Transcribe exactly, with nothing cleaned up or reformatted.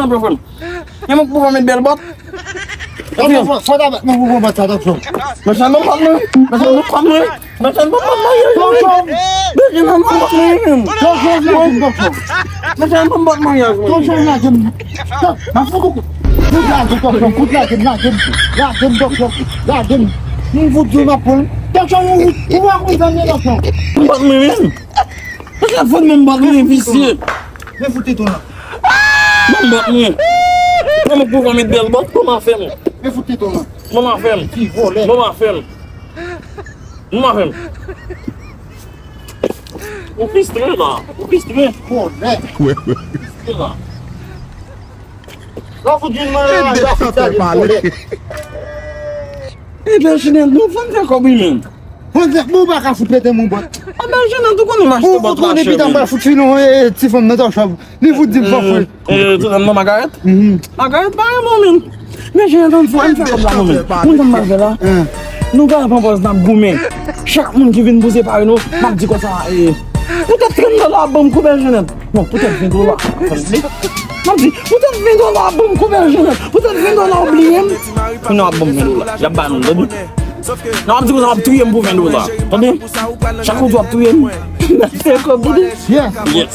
nan pran frè m. Gen moun k pou fè met bèl bòt. Fò ta fè, fò ta fè, mwen pou pran bòt sa, Tòchò. Mèsi, non, pa mwen. Mèsi, non, pa mwen. Mèsi, non, pa mwen. Tòchò. Mèsi, non, pa mwen. Tòchò, lage m, Tòchò. Mèsi, non, pa mwen. Tòchò, lage m. Tò, m ap fout ou. Fout lage m, Tòchò, fout lage m, lage m, lage m, Tòchò, lage m. M fout di w m ap pran l. Tòchò, ou, ou pa konn sa, Tòchò. Bat mwen menm. Mwen se fout mwen bat mwen visye. Men fout teton la. Mwen bat mwen. Mwen mwen pou fè met bèl bòt, kòman fè m? Men fout teton la. Kòman fè m? Ti vòlè. Kòman fè m? Kòman fè m? Ou fistre la. Ou fistre. Vòlè. Fistre la. Lò fout vin mwen la, lò fout vin mwen la. E bèl Jenèt, nou fè n fè kòb wi menm. Bon, bon, ou pa ka fout pete mon bòt. A bèl Jenèt, ou konnen m achte bòt la chè. Ou fout konnen pita m pral fout filon e ti fanm nan Tòchò. Li fout di m fò fre. E tout nan Magarèt? Magarèt pa renmen w menm. Men Jenèt, ann fò, ann fè kòb la nou menm. Moun sa m pral fè la. Nou ka pran pòz n ap goumen. Chak moun ki vin pou separe nou, m ap di konsa, e, poutèt trant dola w ap ban m kou bèl Jenèt. Non, poutèt ven dola. Tande? M ap di, poutèt ven dola w ap ban m kou bèl Jenèt. Poutèt ven dola w bliye m. Kounye a w ap ban m ven dola. Y ap ba nou, tande? Non, m ap di konsa, w ap touye m pou ven dola. Tande? Chak jou w ap touye m. Fè kòb, tande? Yes. Yes.